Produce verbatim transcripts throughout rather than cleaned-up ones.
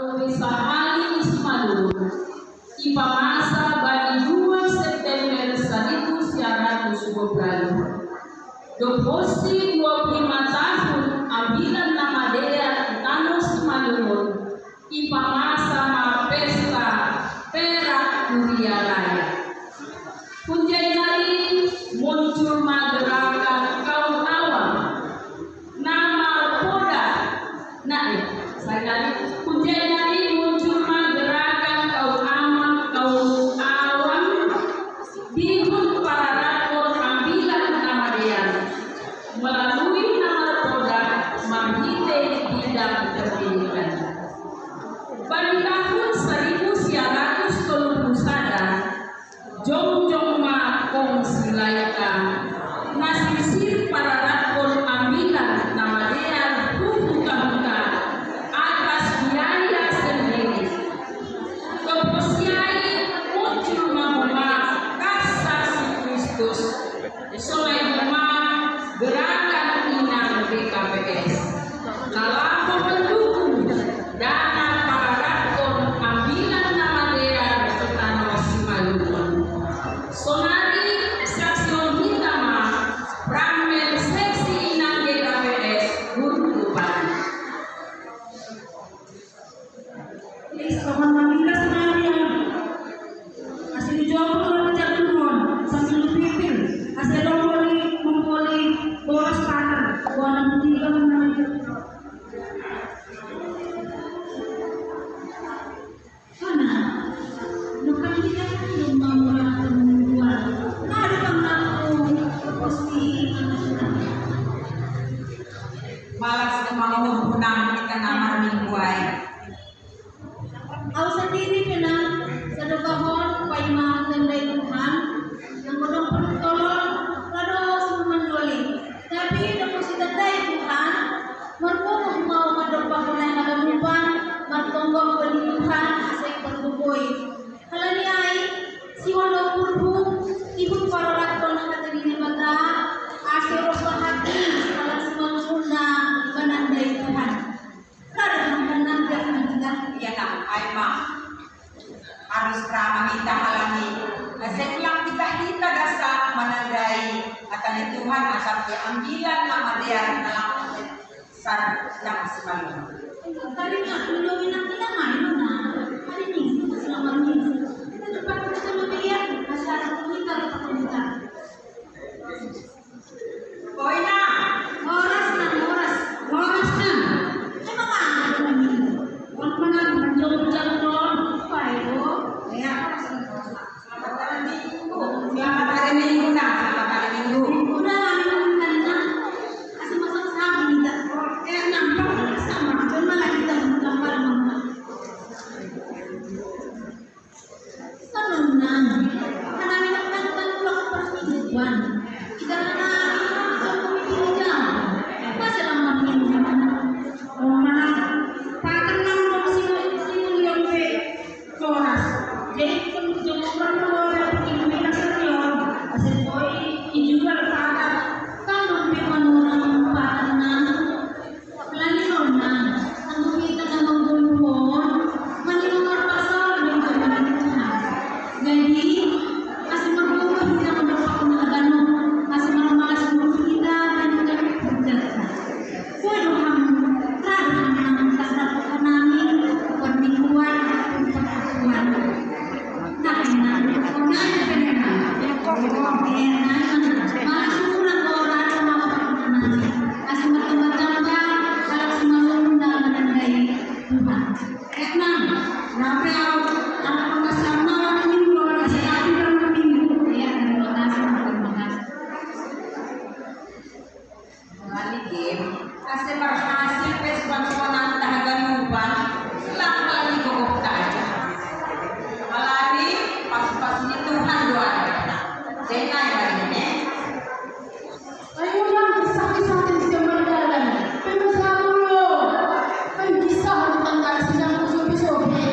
Sahali Simalungun, ipamasa bani dua September saribu sia ratus dua puluh. Dob usi dua puluh lima tahun Ambilan Namadean i tano Simalungun, ipamasa ma pesta Perak Huria Raya. Hunjai nari muncul ma gerakan kaum awam na marpoda. Nah, eh, saya nari, hunjai nari muncul ma gerakan kaum awam, kaum awam di hun pararatkon Ambilan Namadean melalui na marpoda marhite bidang pendidikan. Bani tahun saribu sia ratus tolu puluh sada, jongjong ma Kong Silaika na sirsir pararatkon Ambilan Namadean hu huta-huta atas biaya sendiri. Dob usi ai muncul ma homa Kas Saksi Kristus, sonai homa gerakan inang B K P S, na laho mandukung dana pararatkon Ambilan Namadean i tano Simalungun. Sonari saksihon hita ma fragmen seksi inang B K P S Hurtupan. Ih, songon na milas nari. Asa dijou ma jatuhon sambil dipilpil, asa dong boli mamboli boras patar, buana butiga menang. Mana? Bukan kita kan belum mau melakukan mingguan. Ada bang aku pasti. Malas na mangumurhunang hita na marminggu ai. Au sandiri pe na, sadokahon paima hutandai Tuhan, anggo dong puduk tolol, rado sumandoli. Tapi dob hutandai Tuhan, marpungu ma au mandok pahomaion haganupan, martonggo bani Tuhan asa ipargogoi. Halani ai, sihol do uhurhu, ihut pararatkon hata ni Debata, asa ro hati halak Simalungun na manandai Tuhan. Rada mangkennang tiap kita. Ia na, ai ma. Harus ramah kita halani. Asa ulang kita hita dasa manandai hata ni Tuhan asa pe Ambilan Namadean na laho sar na Simalungun. Tadi nak dulu minang minang ayo na. Hari Minggu selama minggu. Kita cepat kita lebih ya. Masyarakat kita kita kita. Boina. Horas na, horas. Horas na. Emang ada lagi. Wan mana menjong-jong don. Payo. Ya. Selamat hari Minggu. Selamat hari Minggu, nah. Selamat hari Minggu. Udah lah, minum kali, nah. Kasih masuk sapi kita. Eh, nampak sama. Cuma lagi kita gambar mama. Sanunang, hanami nang tantan pulang permingguan. Kita hanami nang pemimpin jam. Masa lama minggu. Oma, pakan nang dong sini sini liombe. Koras. Jadi pun jomuran luar bikin minat senior. Asin koi ijual pakan. Kan mampi manurang pakan nang. Lanjutna, anggo hita na manggoluhon, manjalo marpasaor do hita tu Tuhan. Jadi, asa margogo hita mandapot na ganup, asa marmalas do hita bani hami hujatna. Boi do hamu, ra do hamu nang tardapot hanami, pernikuan, pernikuan. Balik game, asa berhasil pe suan-suananta haganupan, selamat lagi gogok saja. Halani pasu-pasu ni Tuhan doa kita. Jenai balik game. Ayo yang kisah-kisah yang siapa dalam. Pemesan dulu. Kan kisah tentang si yang sopi-sopi.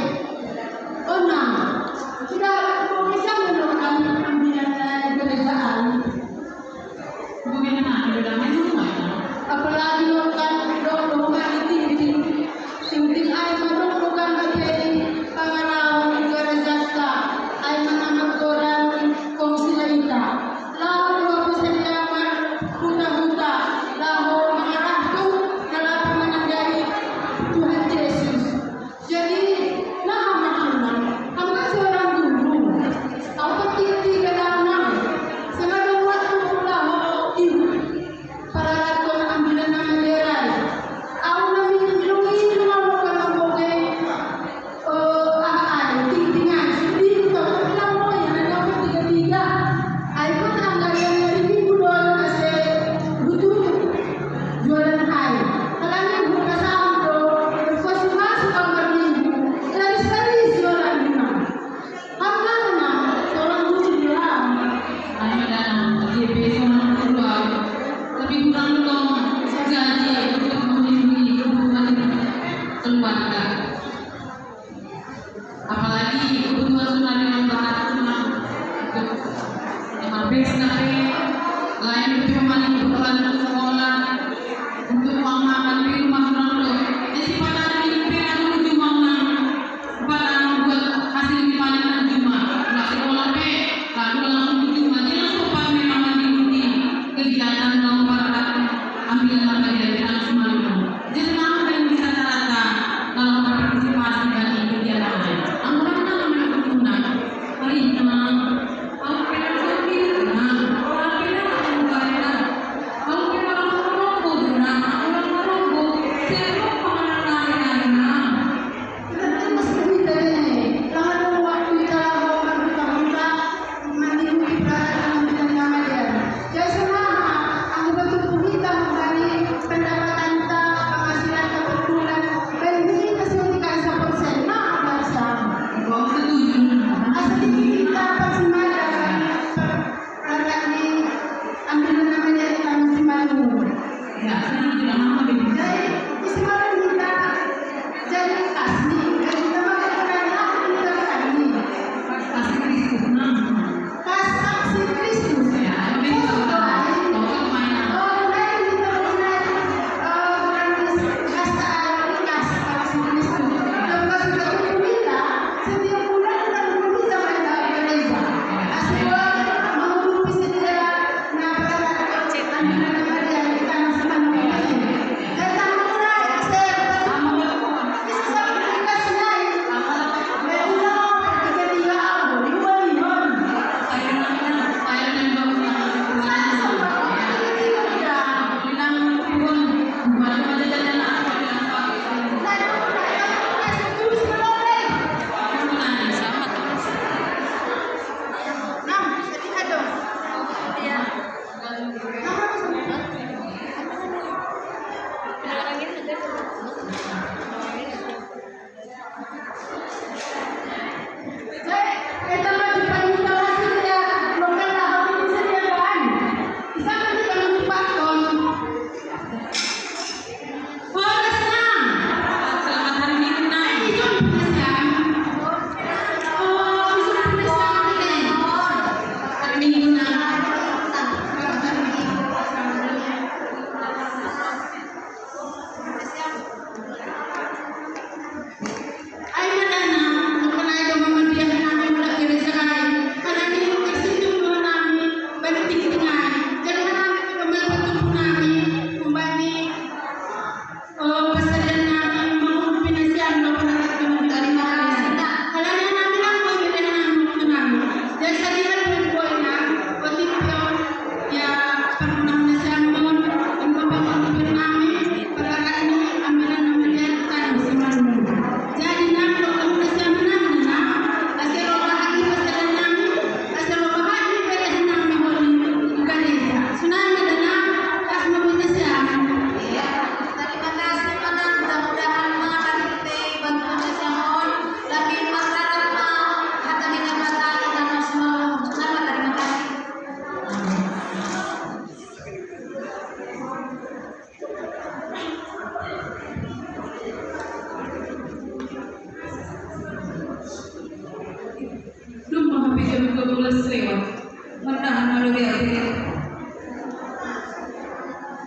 dua belas lewat. Mana anu dia?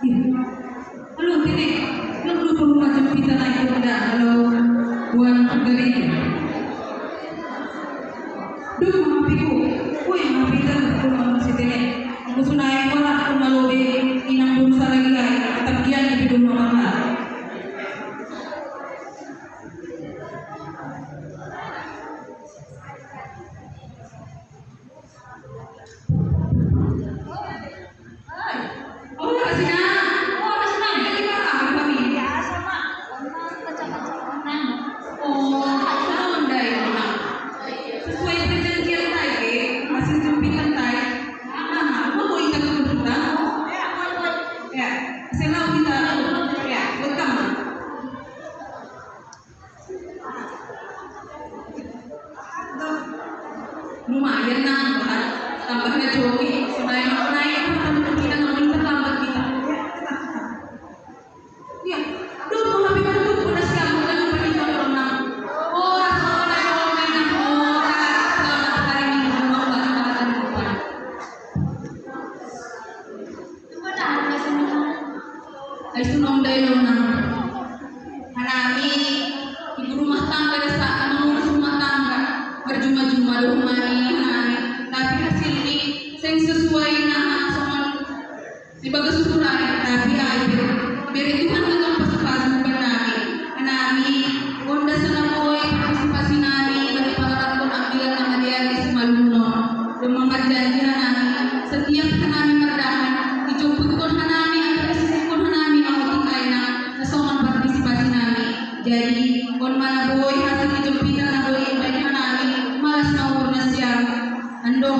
Ih. Halo, Tini. Lu dulu rumah jempitan naik kuda. Halo. Wan Gari. Duh, mapiku. Woi, mapitan rumah si Tini. Aku sunai wala aku malobi inang bursa lagi ai. Tapi dia di rumah mama. Ora sina, ora sina, jadi marah kami. Biasa, Mak. Onang, kacang-kacang onang. Oh, sudah ondai onang. Sesuai perjanjian tai, eh, hasil jempitan tai. Nah, mau kita ke hutan? Ya, saya mau kita, ya, betul. Lumayan nang, Pak. Tambahnya joki, supaya naik, naik, kita nggak terlambat kita. Iya, aduh, mau habis itu, udah siap, udah lupa di kamar renang. Ora, ora, ora, ora, selamat hari Minggu, mau bareng-bareng hari depan. Aisu nondai nona. Hanami, ibu rumah tangga desa, anu ngurus rumah tangga. Berjuma-juma do rumah ini, hanami. Tapi hasil ini, sing sesuai nah, sama di bagas ukuran, tapi ayo. Beri Tuhan dengan pasupasu benami. Hanami, Honda Senapoi, partisipasi nami, dari para rakun ambilan nama dia di Sumaluno. Dan mamarjanji hanami, setiap hanami mardahan, dijemput kon hanami, antara sisi kon hanami, auti aina, nasongan partisipasi nami. Jadi, kon mana boi, hasil dijempitan na boi, baik hanami, malas na umur na siang. Ando